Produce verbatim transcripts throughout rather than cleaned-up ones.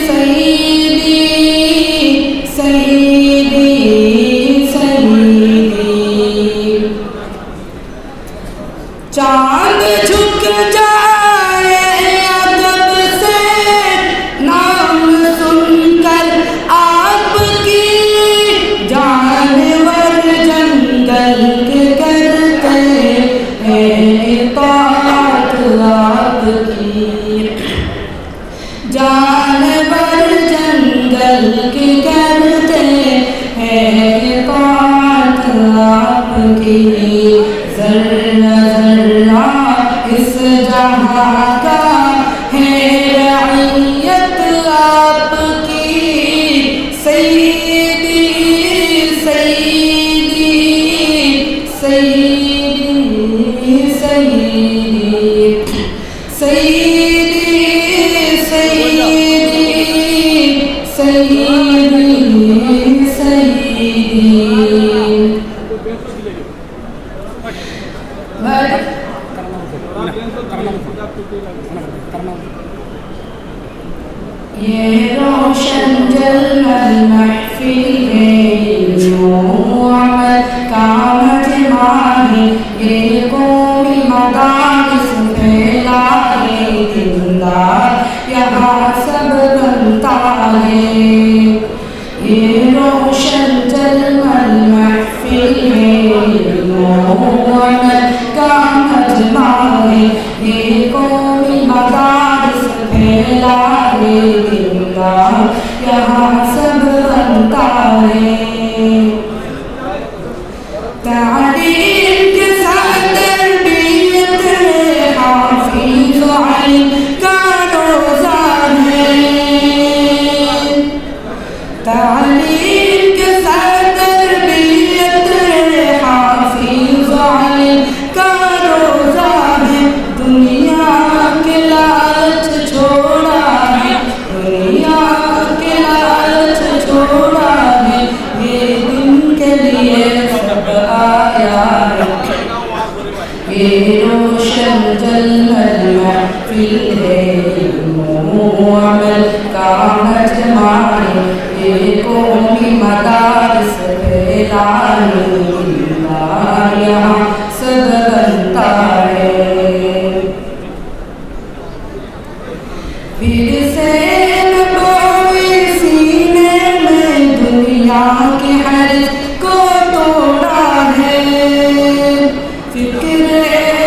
سیدی، سیدی، سیدی۔ چاند جھک جائے ادب سے نام سن کر آپ کی، جانور جنگل کے کرتے ہیں اطاعت آپ کی۔ جانور جنگل کی کرتے ہیں اطاعت آپ کی، ذرہ ذرہ اس جہاں کا ہے رعیت آپ کی۔ سیدی، سیدی، سیدی، سیدی۔ سیدی، سیدی، سیدی، سیدی۔ یہ روشن جلوہ محفل ہے، علم و عمل کا مجمع ہے، یہ قومی مدارس پھیلا ہے، دیندار یہاں سب بنتا ہے۔ یہ روشن جلوہ محفل ہے، علم و عمل کا مجمع ہے، یہ قومی مدارس پھیلا ہے، دیندار یہاں سب بنتا ہے۔ تعلیم کے ساتھ تربیت ہے، حافظ علم کا روزہ ہے۔ تعلیم کے ساتھ تربیت ہے، حافظ علم کا روزہ ہے۔ دنیا کے لالچ چھوڑا ہے، دنیا کے لالچ چھوڑا ہے، یہ دین کے لیے سب آیا ہے۔ یہ روشن جلوہ محفل ہے، علم و عمل کا مجمع ہے، یہ قومی مدارس پھیلا ہے، دیندار یہاں سب بنتا ہے۔ پھر سے نبوی سینے میں دنیا کی حرص کو توڑا ہے۔ فکر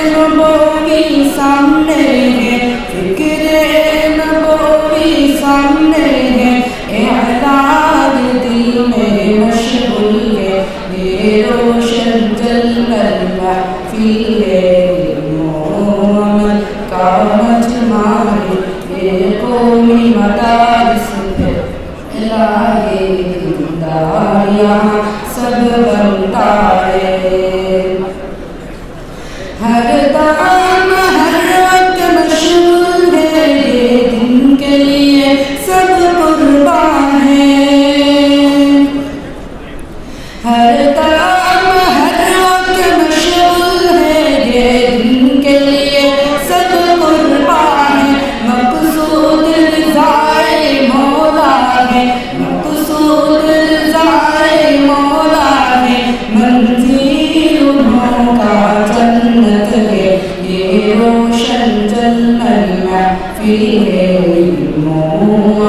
نبوی سامنے ہے، فکر نبوی سامنے ہے، اعلان دل میں مشغول ہے۔ یہ روشن جلوہ محفل ہے، علم و عمل کا مجمع ہے، یہ قومی مدارس پھیلا ہے، دیندار یہاں سب بنتا ہے۔ ہر دم ہر وقت مشغول ہے، یہ دین کے لیے سب قربان ہے۔ ہر دم ہر وقت مشغول ہے، یہ دین کے لیے سب قربان ہے۔ مقصود رضائے مولا ہے، مقصود رضائے مولا ہے، منزل انہوں کا جنت ہے۔ یہ روشن جلوہ محفل ہے، علم و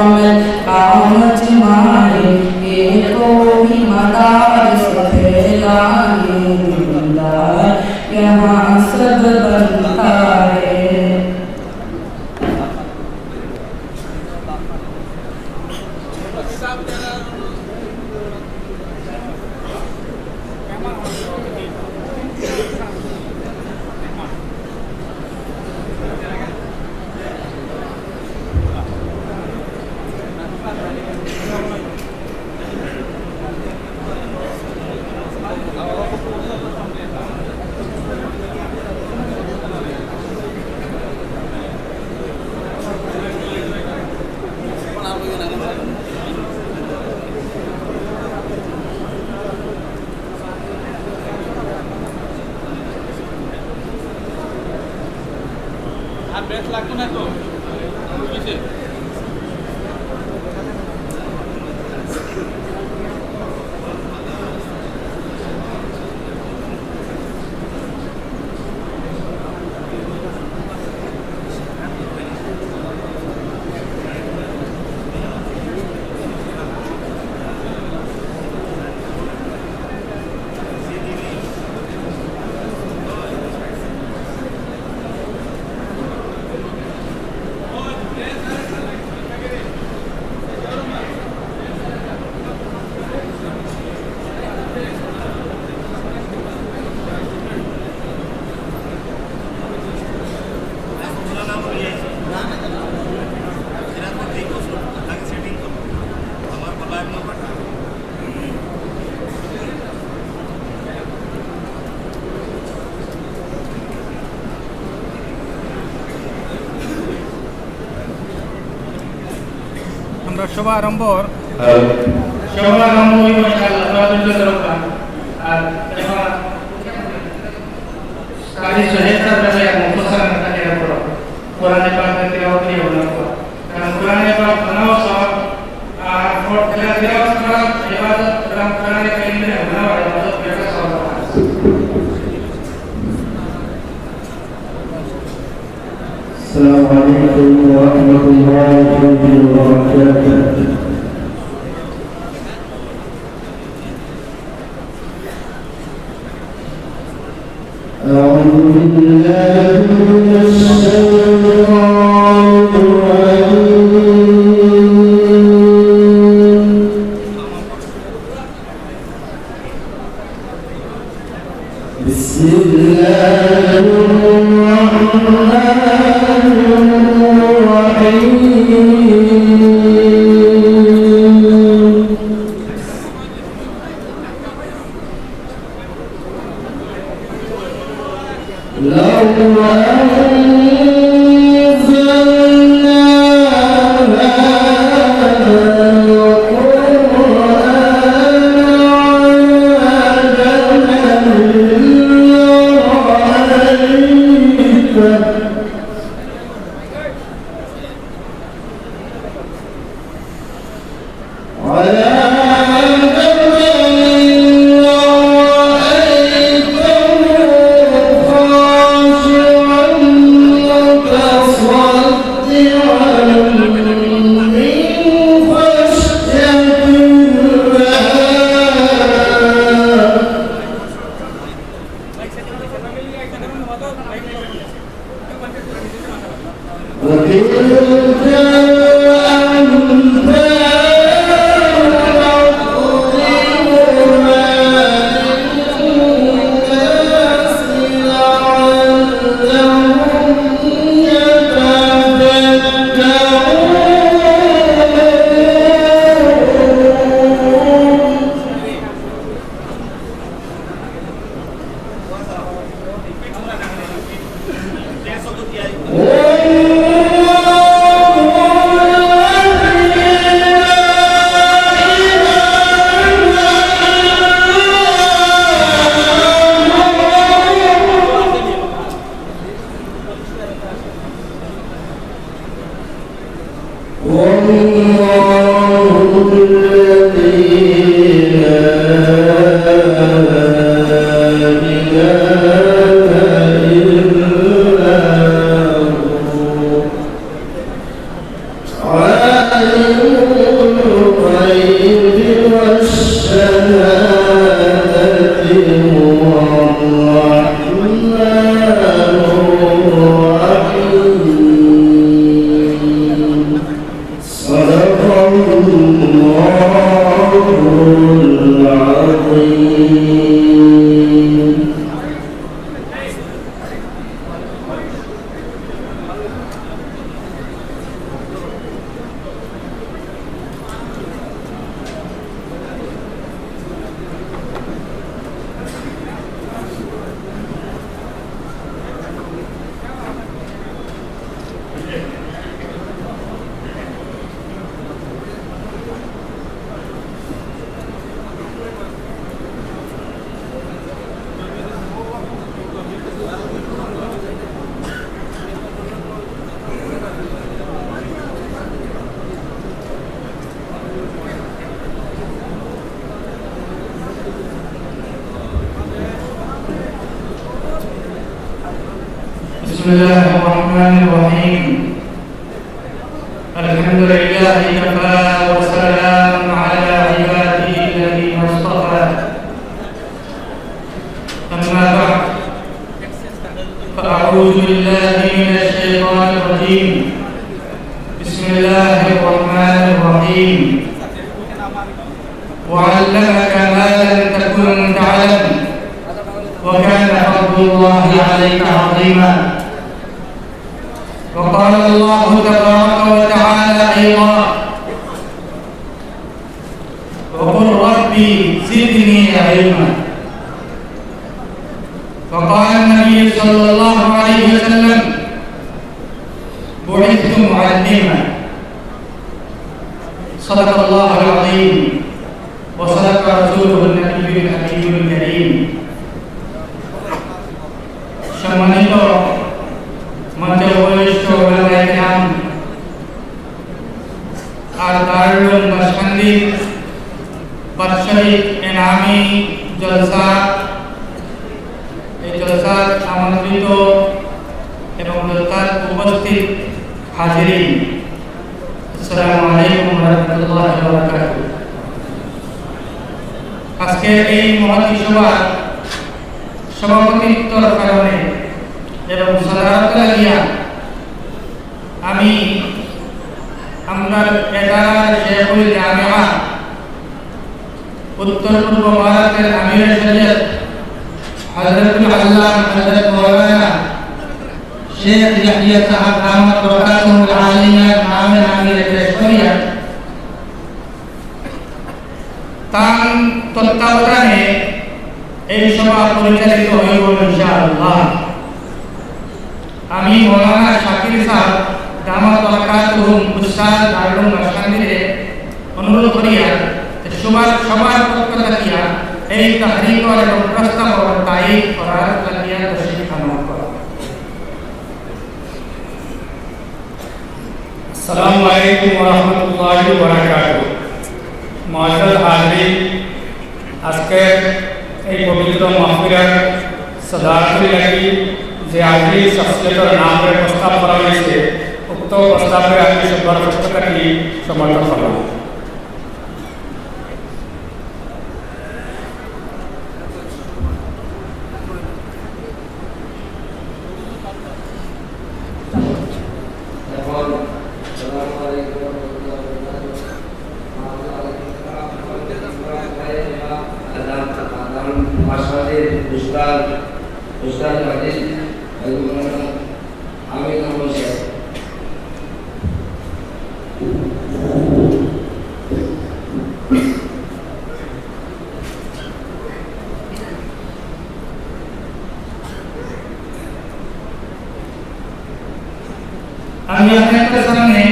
عمل کا مجمع ہے، یہ قومی مدارس پھیلا ہے، دیندار یہاں سب بنتا ہے۔ আর বেশ লাগতো না তো? বুঝেছে? আমরা সভা আরম্ভর, সভা আরম্ভ হইব ইনশাআল্লাহ। আর এখন কারি সোহেল স্যার ভাই এক মুখতাসর একটা এর উপর কোরআনে পাক তিলাওয়াত নিয়ে ওনার উপর। কারণ কোরআনে পাক শোনাও সব, আর পড়-, তিলা-, তিলাওয়াত করা ইবাদত, কারণ কোরআনে কারিম নিয়ে ওনার ইবাদত বেটা সব আছে। السلام عليكم ورحمة الله وبركاته. أعوذ بالله من الشيطان الرجيم. بسم الله الرحمن الرحيم. لو أنزلنا هذا القرآن على جبل لرأيته على جبل لرأيته خاشعا متصدعا من خشية الله. وتلك الأمثال نضربها للناس لعلهم يتفكرون. والله الذي لا إله إلا هو عالم الغيب والشهادة هو الرحمن الرحيم. صدق الله العظيم. بسم الله الرحمن الرحيم. الحمد لله وكفى وسلام على عباده الذين اصطفى. أما بعد، فأعوذ بالله من الشيطان الرجيم. بسم الله الرحمن الرحيم. وعلمك ما لم تكن تعلم، وكان فضل الله عليك عظيما. وقال الله تبارك وتعالى أيضا: وقل رب زدني علما. وقال النبي صلى الله عليه وسلم: بعثت معلما. صدق الله العظيم وصدق رسوله النبي الحبيب الكريم। সম্মানিত মঞ্চে উপবিষ্ট ওলামায়ে কেরাম, আর দারুল উলুম বাঁশকান্দির বাৎসরিক এনামি জলসা, এই জলসাত আমন্ত্রিত এবং জলসাত উপস্থিত হাজিরিন, আসসালামু আলাইকুম ওয়া রাহমাতুল্লাহি ওয়া বারাকাতুহু। আজকের এই মহতী সভার সভাপতিত্বর কারণে এবং সদারত লাগিয়া আমি আমরার এডারার শেখুল জামিয়া, উত্তর পূর্ব ভারতের আমির শরিয়ত হযরতুল আল্লামা হযরত মাওলানা শেখ ইয়াহইয়া সাহেব দামাত বারকাতুহুমুল আলিয়া নামে আমির পেশ করিয়া তান তত্ত্বাবধানে এই সভা পরিচালিত হইব ইনশাআল্লাহ। আমি মৌলানা শাকির সাহেব দামাত বারকাতুহুম উস্তাদ দারুল উলুম বাঁশকান্দিরে অনুরোধ করিয়া সভার, সভার পক্ষ থাকিয়া এই তাহরিকর এবং প্রস্তাবর তায়িদ করার লাগিয়া তশরিফ আনা করা। আসসালামু আলাইকুম ওয়া রাহমাতুল্লাহি ওয়া বারাকাতুহু। মুআজ্জাজ হাজিরিন, আজকে এই পবিত্র মাহফিলর সদারতর লাগি যে আজীজ শখসিয়তর নামরে প্রস্তাব করা হয়েছে, উক্ত প্রস্তাবরে আমি সবার পক্ষ থাকি সমর্থন করলাম। এখন আসসালামু আলাইকুম ওয়া রাহমাতুল্লাহি ওয়া বারাকাতুহু। আদাব, আদাব, মাশাআল্লাহ, উস্তাদ, উস্তাদ হাদিস, আমি নাম বলছি। আমি আপনাদের সামনে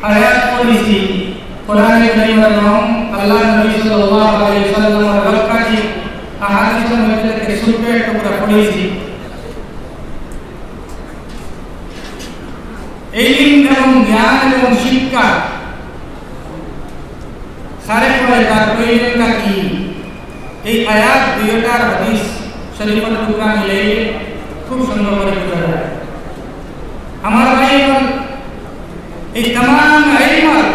আয়াত পড়েছি কোরআনে কারীমর এবং আল্লাহর নবী সাল্লাল্লাহু আলাইহি ওয়াসাল্লামর লক্ষাধিক আহাদিসর মধ্যে থেকে ছোট্ট এক টুকরা পড়েছি। ইলম এবং জ্ঞান এবং শিক্ষা কারে পড়ে, তার প্রয়োজনটা কি? এই আয়াত দুইটার হাদিস শরীফর টুকরা মিলে খুব সুন্দর করে বুঝা যায়। আমার ভাই, এখন এই তামাম ইলমর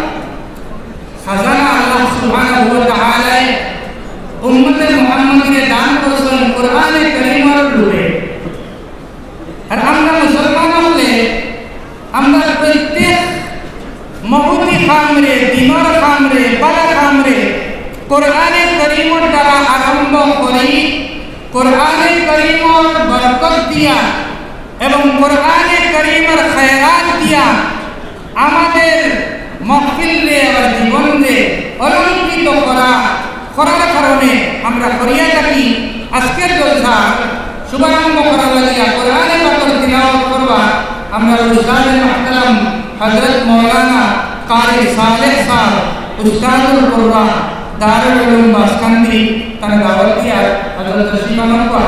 খাজানা আল্লাহ সুবহানাহু ওয়া তাআলায় উম্মতে মুহাম্মদীরে দান করছেন কোরআনে কারীমর রূপে। আর আমরা মুসলমান হলে আমরা প্রত্যেক মহতি কামরে, দিনর কামরে, বালা কামরে কোরআনে কারীমর দ্বারা আরম্ভ করি। কোরআনে কারীমর বরকত দিয়া এবং কোরআনে কারীমর খায়রাত দিয়া আমাদের মহফিলরে, আমার জীবনরে অলঙ্কৃত করা, করার কারণে আমরা করিয়া থাকি। আজকের জলসা শুভারম্ভ করার লাগিয়া কোরআনে পাকর তিলাওয়াত করবা আমরা উস্তাদে মুহতারাম হযরত মাওলানা কারি সালেহ সাহেব, উস্তাদুল কুররা, দারুল উলুম বাঁশকান্দি, তানে দাওয়াত দিয়া হযরত তশরিফ আনবা।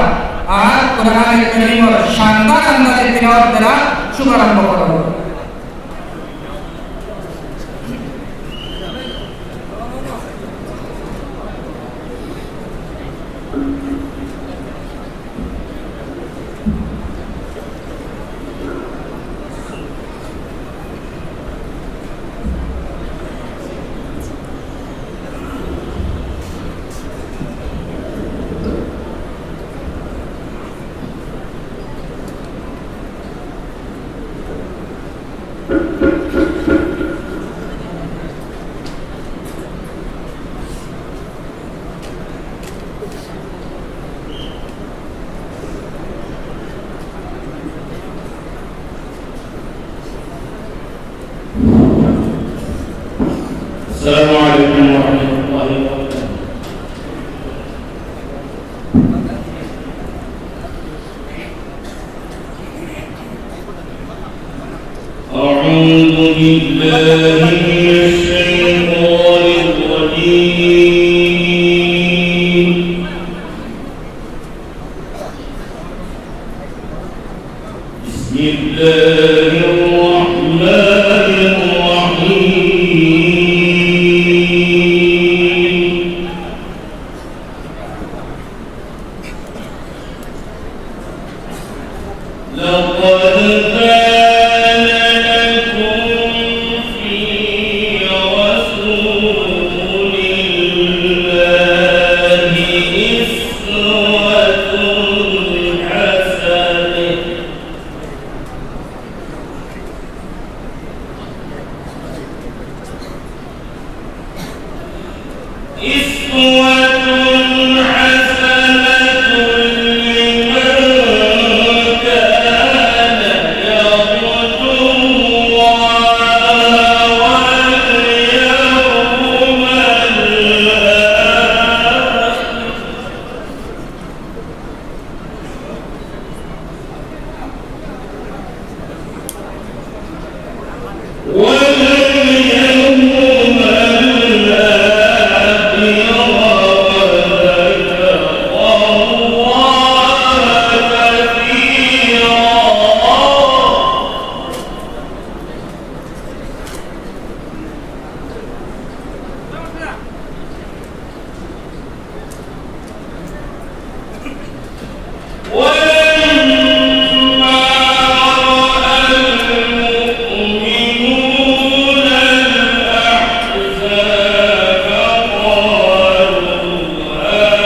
আর কোরআনে কারীমর শানদার আন্দাজে তিলাওয়াত দ্বারা শুভারম্ভ করবা। السلام عليكم ورحمة الله وبركاته. أعوذ بالله من الشيطان الرجيم. بسم الله الرحمن الرحيم. لقد كان لكم في رسول الله أسوة حسنة. أسوة حسنة لمن كان يرجو الله واليوم الآخر. ولما رأى المؤمنون الأحزاب قالوا هذا ما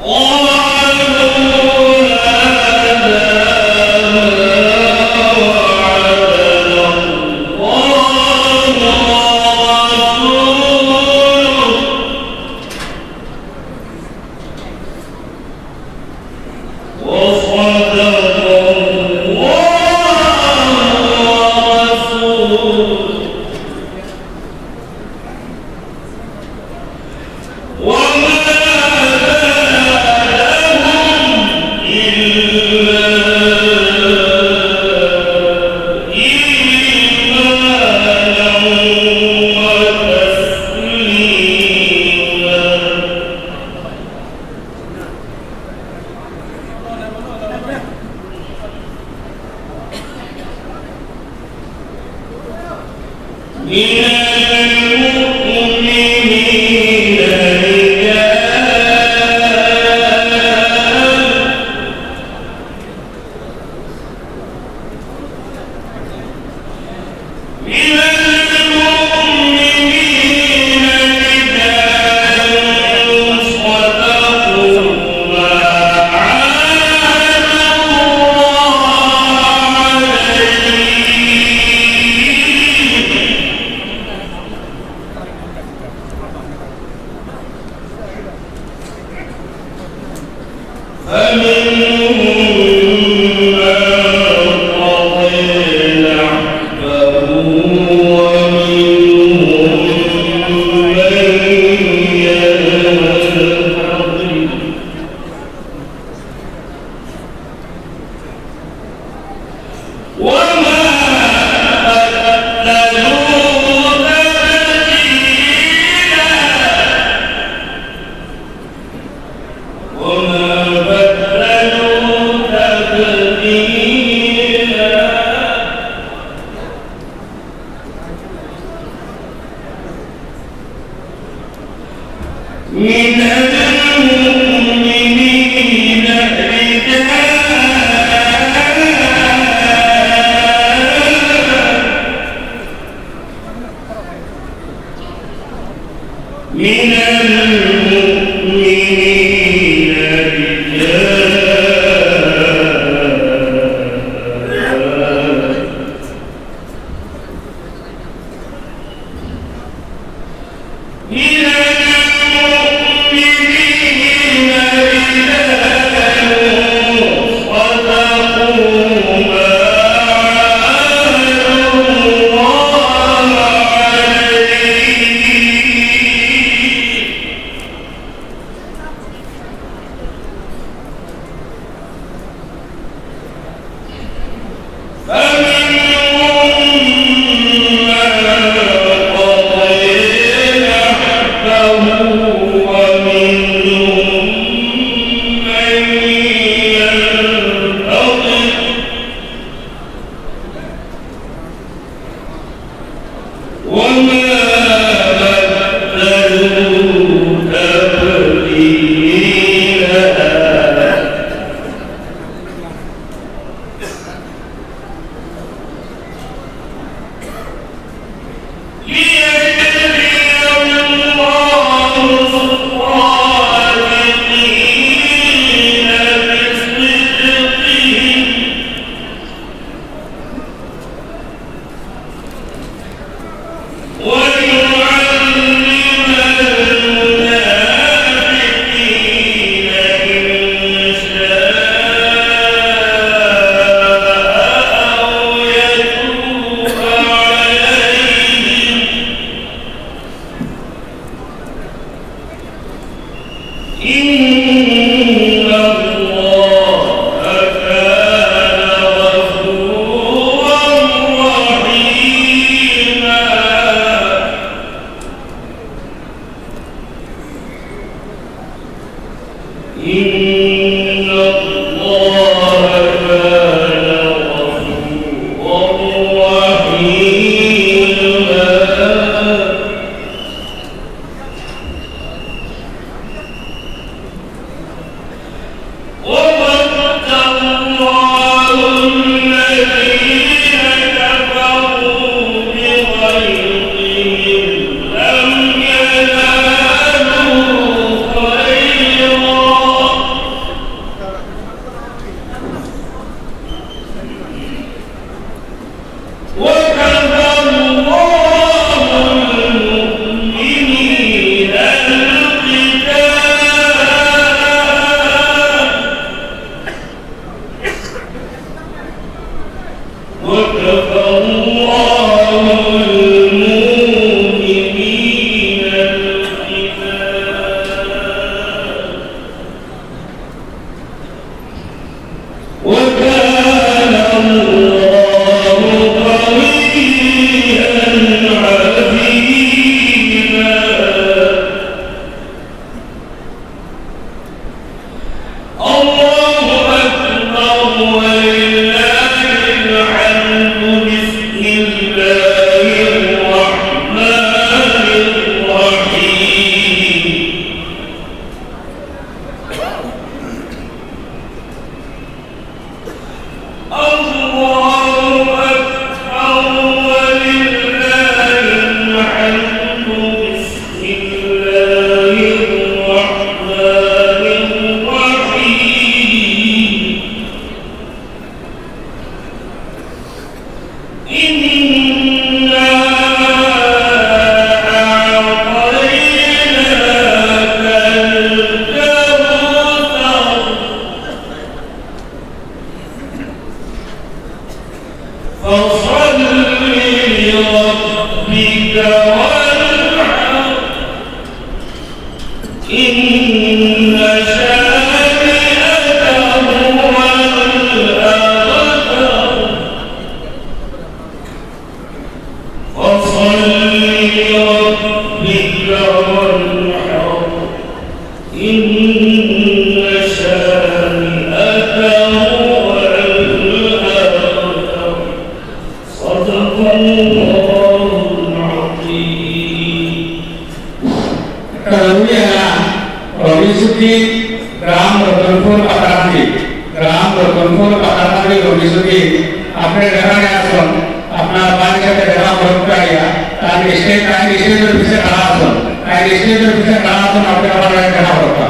وعدنا الله وصدق الله ورسوله. وما زادهم إلا إيمانا وتسليما. من المؤمنين رجال من المؤمنين رجال صدقوا ما عاهدوا الله عليه. فمنهم من قضى نحبه ومنهم من ينتظر. وما بدلوا تبديلا. وما بدلوا تبديلا. من المؤمنين رجال من المؤمنين رجال من المؤمنين رجال صدقوا ما عاهدوا الله عليه. ومنهم من ينتظر وما بدلوا تبديلا. ليجزي الله الصادقين بصدقهم ويعذب المنافقين إن شاء أو يتوب عليهم إن الله كان غفورا رحيما. إن الله كان غفورا رحيما. وَوَدَّ اللَّهُ الَّذِينَ كَفَرُوا بِغَيْظِهِمْ لَمْ يَنَالُوا خَيْرًا وَكَفَى اللَّهُ الْمُؤْمِنِينَ الْقِتَالَ وَكَفَى اللَّهُ الْمُؤْمِنِينَ الْقِتَالَ وَكَانَ اللَّهُ قَوِيًّا عَزِيزًا. الله أكبر ولله الحمد. بسم الله الرحمن الرحيم. الله أكبر ولله الحمد. بسم الله الرحمن الرحيم. إنا أعطيناك الكوثر. فصل لربك وانحر. إن شانئك هو الأبتر. فصل لربك وانحر. إن شانئك هو الأبتر. صدق الله العظيم. একটা জরুরি এলান, রবি সুখী, গ্রাম রতনপুর পাতাকান্দি, গ্রাম রতনপুর পাতাকান্দি রবি সুখী, আপনে যেখানো আছইন, আপনার ভাইর সাথে দেখা করতে আইয়া, তাইন স্টেজ, তাইন স্টেজর পিছে খাড়া আছইন, তাইন স্টেজর পিছে খাড়া আছইন, আপনে আমার লগে দেখা করতা।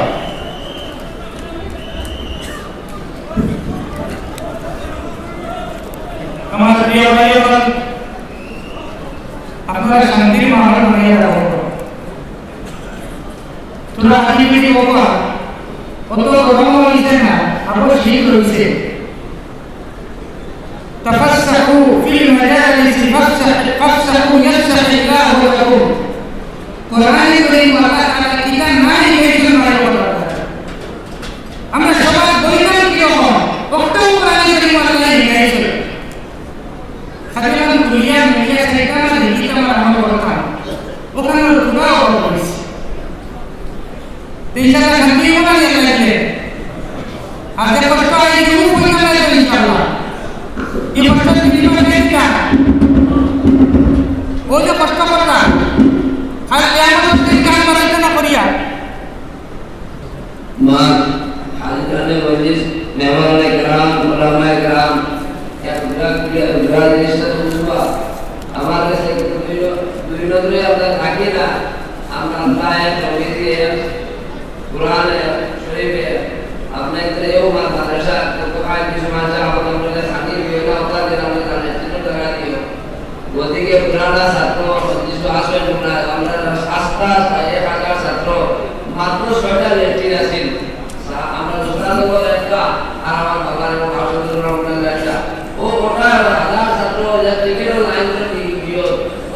আমার প্রিয় ভাই ও বোন, আপনারা শান্তির মাহল বানাইয়া রাখো। তোমরা আজকে বেশি বাবা, অত গরম অইছে না, আরো শীত অইছে। تفسحوا في المجالس فافسح-، فافسحوا يفسح الله لكم। কোরআনে করিম আল্লাহ তাআলা কিতা না হিকাইছইন, আমরা সবাই বইমান কি অখন? অখান কোরআনে করিম আল্লাহ হিকাইছইন। খালি আমরা খুলিয়া মিলিয়া সেইটা আমরা দেখি, আমরা আমল করতাম। অখান আমরা পুরা অর্ডার করেছি। আর যে কষ্ট আইছে, ও কই না, ইনশাআল্লাহ। এই কষ্ট দিন পাশে দিন না। ও যে কষ্ট করলা, আর কিয়ামতের দিন কান বাড়াইতে না করিয়া। মা, হাজিরানে মজলিস, মেহমানানে কেরাম, ওলামায়ে কেরাম, এক বিরাট, বিরাট, বিরাট জিনিসটা তো বুঝবা। আমার কাছে কিন্তু দুই ন-, দুই নজরে আমরা থাকি না। আমরা আল্লাহ এক, নবী এক, কোরআন এক, শরীফ এক। আপনি তো এও মা-, মাদ্রাসা, তো কোথায় কিছু মাদ্রাসা আমাদের মধ্যে থাকি, বিভিন্ন অবদান দিলাম, জানেন, কিন্তু টাকা দিও। গতিকে পুরানা ছাত্র, পঁচিশশো আসন, আমরা আস্তা এক হাজার ছাত্র, মাত্র ছয়টা লেট্রিন আছিল। সা-, আমরা দোকান বলে একটা, আর আমার বাবার এবং ভাষণ একটা। ও ওটা হাজার ছাত্র, যা টিকিটও লাইন করে দিয়ে দিও।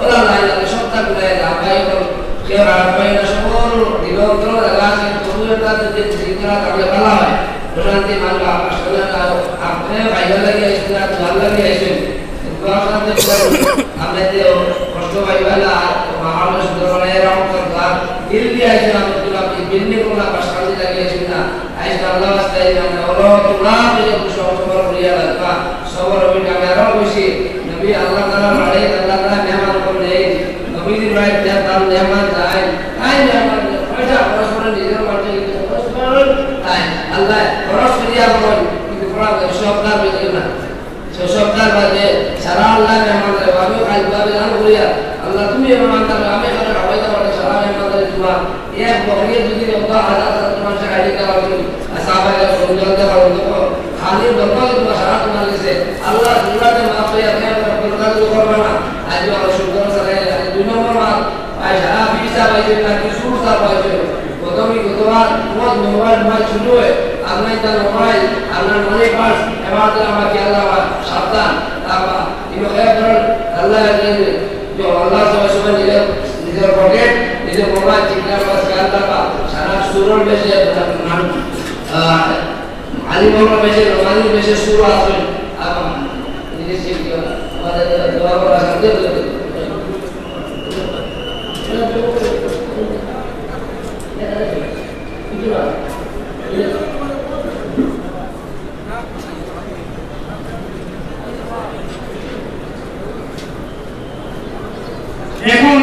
ওরা লাইন লাগে, সবটা ঘুরে যায়। আমরা এখন কেউ রাত পাই না, সকল দিগন্ত জায়গা আছে, তবু একটা যদি জিজ্ঞাসা থাকলে ভালো হয়। প্রশান্তি মানবে, আপনার সঙ্গে আপনি ভাইবার লাগিয়ে আসছেন, আর দোয়ার লাগিয়ে আসছেন। দোয়ার সাথে আমরা যে কষ্ট পাইবা না, আর মাহলে সুন্দর বানায় রাখো, দোয়ার দিল দিয়ে আসেন, আমরা তো আপনি বিল্ডিং কোনো আপনার শান্তি লাগিয়ে আসেন না। আইসা আল্লাহ আস্তে আইসা আমরা বলো, তোমরা যে সব সবার করিয়া লাগবা, সবার অভিযোগ আরো বেশি। নবী আল্লাহ তাআলা বাড়ি, আল্লাহ তাআলা মেহমান করে নেই। নবীজির বাড়িত যে তার মেহমান যায়, তাই মেহমান যায়। পয়সা খরচ করে নিজের বাড়িতে নিজে খরচ করেন, তাই আল্লাহ খরচ করিয়া বলেন, কিন্তু পড়া সব তার বেঁচে না। সে সব তার বাদে সারা আল্লাহ মেহমান যায়, ভাবে খাই ভাবে দান করিয়া, আল্লাহ তুমি মেহমান থাকো, আমি এখানে খাওয়াইতে পারি, সারা মেহমান যায় তোমার। এক বকরিয়ে যদি অত হাজার হাজার তোমার সে খাইতে পারো, আর সাহাবায়ে কেরাম সন্ধ্যা হতে পারো, তো খালি বলবো যে তোমার সারা তোমার গেছে। আল্লাহ তোমরা যে মাফ হইয়া দেয়, আমরা পুরোটা যদি করবো না, আজ আমরা সুন্দর সারাই, আজ দুই নম্বর মাস, ভাই সারা বিশ চা পাইছে, নাকি সুর চা পাইছে। প্রথমে গতবার তোমার মোবাইল, মোবাইল শুরু হয়, আপনার তার মোবাইল, আপনার মনি পার্স, এবার তো আমার খেয়াল রাখা, সাবধান, রাখবা। কিন্তু এবার আল্লাহ যে আল্লাহ সবাই সবাই নিজের, নিজের পকেট, নিজের মোবাইল, ঠিক রাখবা, খেয়াল রাখবা। সারা সুরর বেশে, আহ, আলিম আমরার বেশে, রোমানির বেশে সুর আছে। আহ, জিনিস ঠিক না। আমাদের দোয়া করা সাথে এখন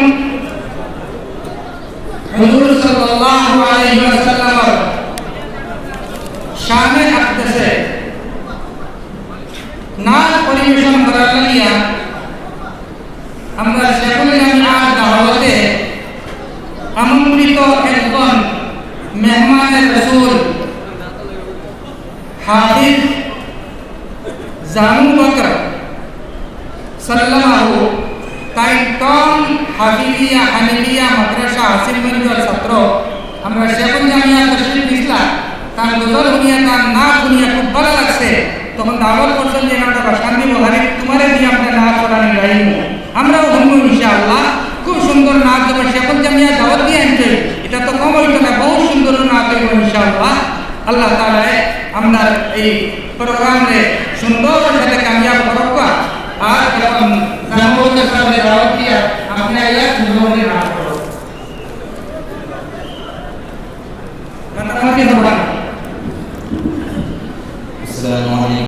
হুজুর সাল্লাল্লাহু আলাইহি ওয়াসাল্লামর শানে আকদাসে নাচ পরিবেশন করার লাগিয়া আমরা শেখুল জামিয়ার দাওয়াতে আমন্ত্রিত একজন মেহমানে রসুল হাফিজ জানু বকর সাল্লামাহু, তাইন টং হাফিজিয়া হানিফিয়া মাদ্রাসা হাসিমগঞ্জর ছাত্র। আমরা শেখুল জামিয়া তশরিফ দিছলা, তান গজল হুনিয়া, তান নাচ হুনিয়া খুব ভালা লাগছে। তখন দাওয়াত করছইন যে আমরা বাসান্দি বহারি তোমারে দিয়া আমরা নাচ করানি গাইমু। আমরাও হুনমু ইনশাআল্লাহ। খুব সুন্দর নাচ, যেমন শেখুল জামিয়া দাওয়াত দিয়া আনছে, ইটা তো কম অইতো না, বহুত সুন্দর নাচ অইবো ইনশাআল্লাহ। আল্লাহ তাআলায় আমরার এই প্রোগ্রামরে সুন্দর সাথে কামিয়াব করউক্কা। আর এখন জামালউদ্দিন সাহেবরে দাওয়াত দিয়া আপনি আইয়া সুন্দর করে নাচ করো। মাতামাতি হবা না। আসসালামু আলাইকুম।